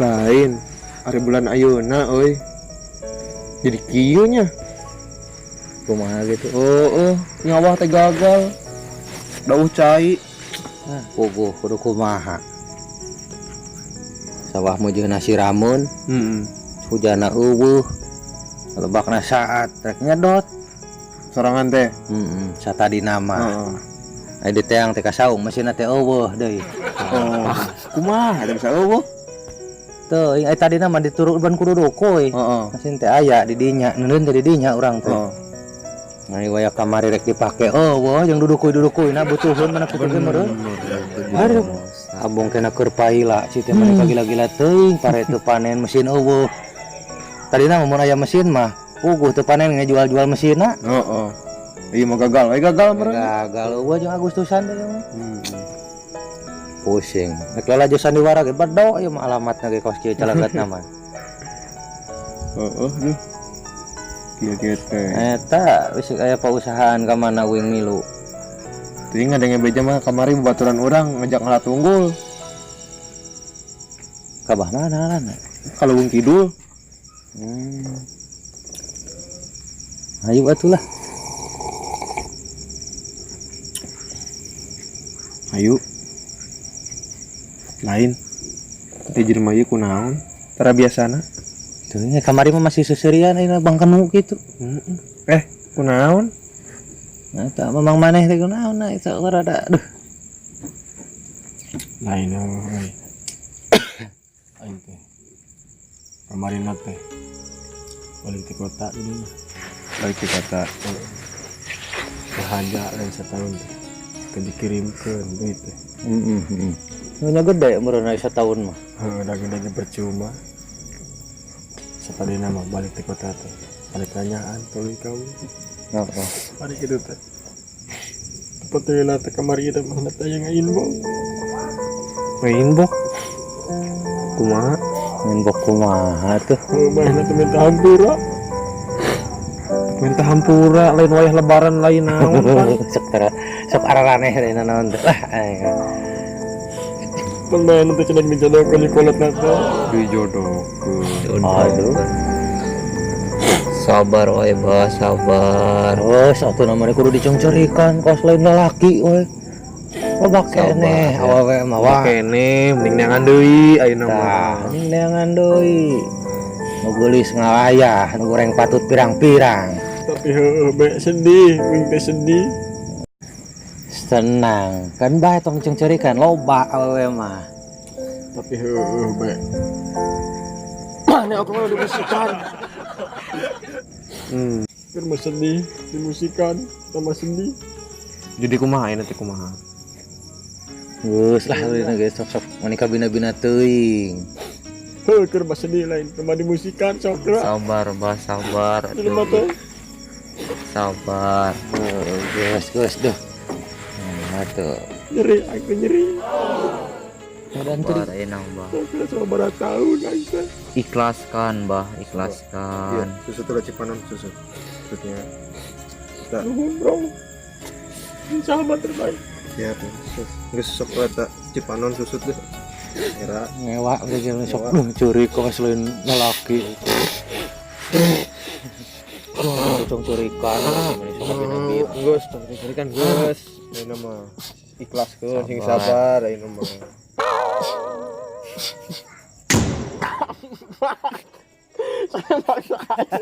Lain ari bulan ayeuna euy. Jadi kieu nya. Kumaha gitu. Heeh, nyawah teh gagal. Dauh cai. Nah, puguh kudu kumaha. Sawah meujeuhna sirameun, Heeh. Hujana euweuh. Lebakna saat rek nyedot. Sorangan teh. Heeh, satadina mah. Heeh. Aya di teang teh kasaung mesinna teh euweuh deui. Oh, kumaha ada bisa euweuh? Teu, aya tadina mah diturun kudu dukuy. Heeh. Mesin teh aya di dinya, neundeun teh di dinya urang teh. Heeh. Nah, waya kamari rek dipake euweuh jeung dudukuy-dudukuy na butuheun mana kitu ge meureun. Aduh, abong kena keur paila si teh mah gila-gila teuing pare teu panen mesin euweuh. Tadina mah mun aya mesin mah puguh teu panen ngejual-jual mesinna. Heeh. Iya mah gagal, euy gagal meureun. Gagal euweuh jeung Agustusan teh mah. Hmm. Pusing. Rek lalajo sandiwara ge bedo ieu mah alamatna ge kos kieu calagatna mah. Heeh, duh. Kieu-kieu teh. Eta wis aya pausahaan ka mana uing milu. Teuing ngadenge beja mah kamari babaturan urang ngajak ngalah tunggul. Kabah mana lana? Ka Leuweung Kidul. Ayo atuh lah. Ayo. Lain. Teh jelema ieu kunaon? Tara biasana. Tuh nya kamari mah masih seserian ayeuna bangkenu kitu. Heeh. Kunaon? Nah, eta memang maneh teh kunaon nah eta rada aduh. Lain euy. Aing teh. Kamarina teh. Balik ti kota ini mah. Balik ti kota. Bahagia lain setahun teh. Teu dikirimkeun duit teh. Heeh, heeh. Nya gede meureun aya setahun mah. Heuh, da gede percuma. Satadina mah balik ti kota teh. Balik nanyaan tuluy kamu. Heeh. Hari kitu teh. Tepat teh kamari teh mah teh aya ngainbox. Ngainbox? Kumaha? Ngainbox kumaha tuh? Heuh, manehna teh minta hampura. Minta hampura lain wayah lebaran lain naon pan. Sok tara, sok araraneh lain naon teh. Lah aing. Pan manehna teh cenah dijodohkeun di kolotna teh. Dijodohkeun. Aduh. Sabar wae bah, sabar. Oh, satu namanya kudu dicengcerikan kos lain lalaki we. Loba keneh awewe mah wah. Keneh mending neangan deui ayeuna mah. Tah, mending neangan deui. Nu geulis ngalayah, nu goreng patut pirang-pirang. Tapi heueuh bae sedih, uing teh sedih. Tenang, kan bae tong cengcerikan loba awewe mah. Tapi heueuh bae. Mana aku mau dimusikan. Keur mah sedih, dimusikan, tambah sedih. Jadi kumaha ayeuna teh kumaha? Geus lah ayeuna geus sok-sok menikah bina-bina teuing. Heuh, keur mah sedih lain, tambah dimusikan sok lah. Sabar bah, sabar. Jelema teh. Sabar. Heuh, geus geus duh. Nah, tuh. Nyeri, aku nyeri. Dan tadi Sabar ayeuna bah. Sok sabaraha tahun aing teh. Ikhlaskan bah, ikhlaskan. Iya, susu tuh cipanon susu. Maksudnya. Nuhun bro. Ini sahabat terbaik. Ya, geus sok eta cipanon susut deh. Era ngewa geus sok duh curi kok selain lalaki. Tong curikan, sok bina-bina. Geus tong curikan geus. Ayeuna mah ikhlaskeun sing sabar ayeuna mah. Saya maksa aja.